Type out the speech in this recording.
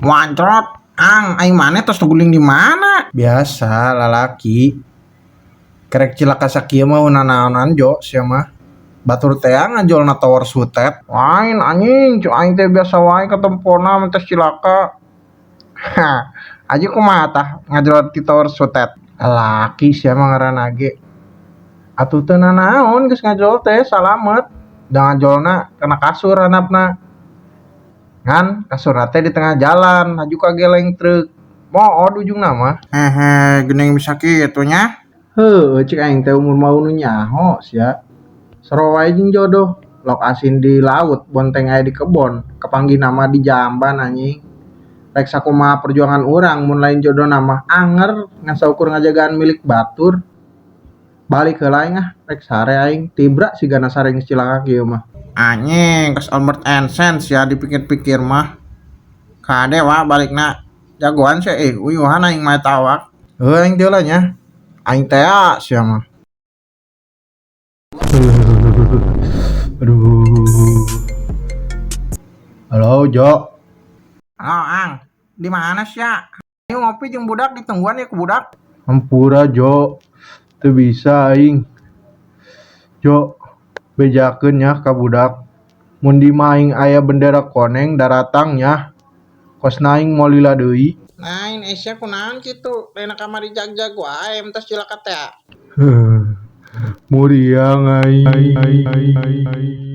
Wancrot, ang, aing maneh tos guling di mana? Biasa, lalaki. Kerek cilaka sakieu mah nanaonan jo sia mah. Batur teh ngajolna tower sutet. Lain anjing, cu aing teh biasa wae katempona mun tos cilaka. Hah, aja kumaha tah ngajol ti tower sutet. Lalaki sia mah ngaranna ge. Atuh teu nanaon geus ngajol teh salamet. Da ngajolna kana kasur handapna. Ngan kasurna teh di tengah jalan laju kageleng truk. Mood ujungna mah. Hehe, geuning bisa kitu nya. Heueuh cek aing teh umur mah nu nyaho sia. Sero wae jeung jodoh. Lok asin di laut, bonteng aya di kebon, kapanggihna mah di jamban anjing. Rek sakumaha perjuangan urang mun lain jodohna mah anger ngan saukur ngajagaan milik batur. Balik heula aing ah, rek sare aing, tibra sigana sare geus cilaka kieu mah. Anjing, geus Albert Einstein sia dipikir-pikir mah. Kade wa balikna jagoan sia eh uyuhan aing mah eta awak. Heuh aing teh heula nya. Aing teh sia mah. Aduh. Halo, Jo. Halo, Ang. Di mana sia? Ayo ngopi jeung budak ditungguan ya ku budak. Hampura, Jo. Teu bisa aing. Jo, bejakeun nya ka budak. Mun di imah aing aya bendera koneng daratang nya. Kosna aing moal lila deui. Lain sia kunaon kitu? Lain kamari jag-jag wae entos cilaka teh. Muriang aing.